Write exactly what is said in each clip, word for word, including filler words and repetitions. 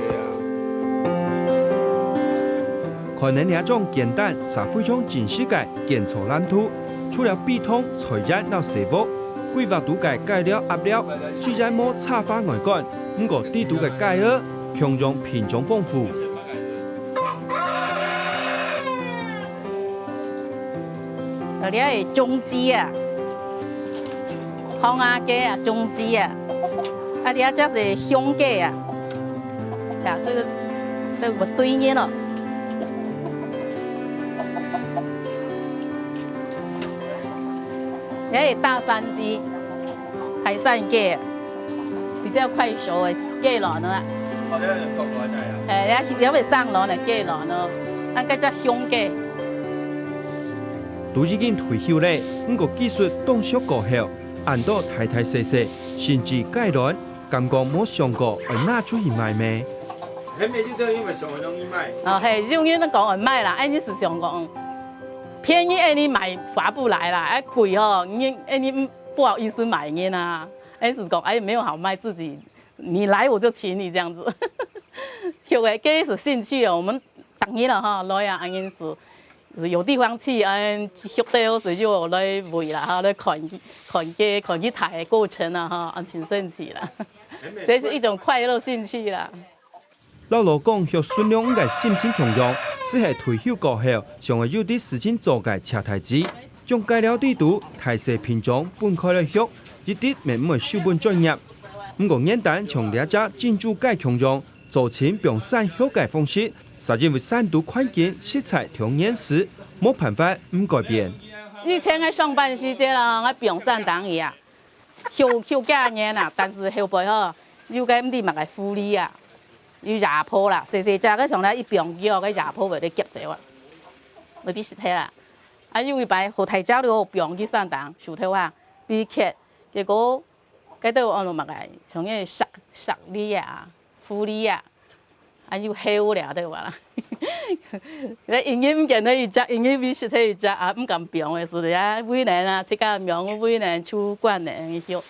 个啊。看等這種簡單，煞非常真實个檢查藍圖，除了秘湯、菜園摎生活，規劃肚个改良鴨寮雖然無插花外觀，毋過底肚个雞仔共樣品種豐富。 啊，這係公雞啊，紅鴨雞啊，公雞啊，啊，這隻係雄雞啊，呀，這個，這個對應哦。這係大山雞，海山雞啊。 比較快熟个雞卵啊。好，這樣有夠多在啊。哎，也也會生卵个雞卵哦，啊，該隻雄雞。都已經退休咧，毋過技術當熟過後，恁多大大細細，甚至雞卵，敢講無想過愛拿出去賣咩？係咩？就係因為想愛容易賣。哦，係，有人講愛賣啦，哎，你係想講，便宜哎，你買划不來啦，哎，貴吼，你哎你不好意思買人啊。 哎，係講，哎，沒有好賣自己，你來我就請你這樣子。有个，這是興趣哦，我們逐日了哈，來啊，恁樣係，係有地方去，嗯，畜兜，所以就來餵啦哈，來看，看个，看佢大个過程啊哈，啊，真神奇啦。這是一種快樂興趣啦。 摎老公畜順龍个心情共樣，就係退休過後，想愛有兜事情做个赤大姊，將雞寮底肚大細品種分開來畜，一直乜毋會收本轉業。毋過，原旦像這隻珍珠雞共樣，做成放生畜个方式，就因為山肚環境實在忒原始，無辦法毋改變。以前个上班時節啦，𠊎放生等佢啊，畜畜幾年啊，但是後背吼，又該毋知麼个狐狸啊，有野炮啦，細細隻个像咧一放尿个野炮會得夾走啊，會被食忒啦。啊，有一擺好大隻了，放去山頂，樹頭啊，被夾，結果該兜安到麼个，像个石，石梨啊、狐狸啊，啊，又猴了，對吧啦？該因為毋見得一隻，因為被食忒一隻啊，毋敢放个，所以啊，為難啊，自家命為難，就管个，畜。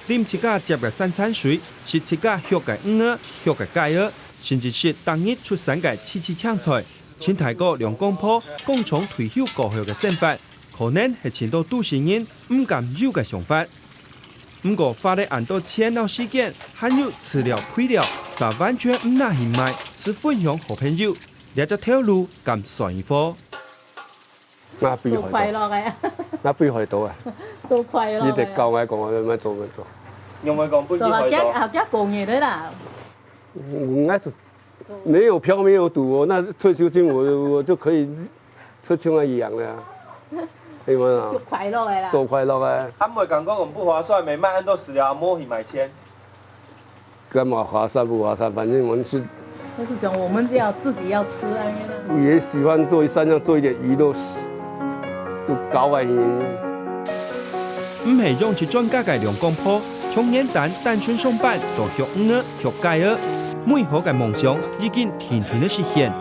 啉自家接个山泉水，食自家畜个魚仔、畜个雞仔，甚至食逐日出產个青青青菜，盡大過兩公婆工廠退休過後个生活，可能係盡多都市人毋敢有个想法。毋過花了恁多錢摎時間，還有飼料、肥料，煞完全毋拿去賣，係分享好朋友，這隻頭路敢算一科？ 那必須做快樂个，那必須做啊！做快樂个。你得教我講，我怎麼做，怎麼做。有沒有講不做好，好，好，好過日的啦。應該是沒有嫖沒有賭，我那退休金我，我就可以出去外洋了啊。對嗎？做快樂个啦。做快樂个。啊，毋會感覺講不划算，每賣恁多飼料，無去買錢。 幹嘛划算不划算？反正我們是，就是講我們要自己要吃啊，因為也喜歡做一，山上做一點娛樂，就搞玩意。毋係養殖專家个兩公婆，從原單單純上班到畜魚、畜雞仔，美好个夢想已經定定个實現，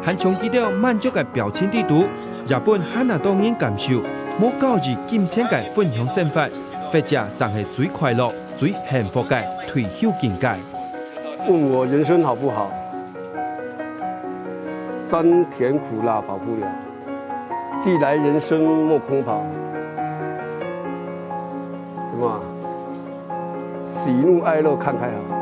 還從佢兜滿足个表情裡肚，也分還較多人感受無交易金錢个分享生活，或者正係最快樂、 最幸福个退休境界。問我人生好不好？酸甜苦辣跑不了，既來人生莫空跑。什麼？喜怒哀樂看開好。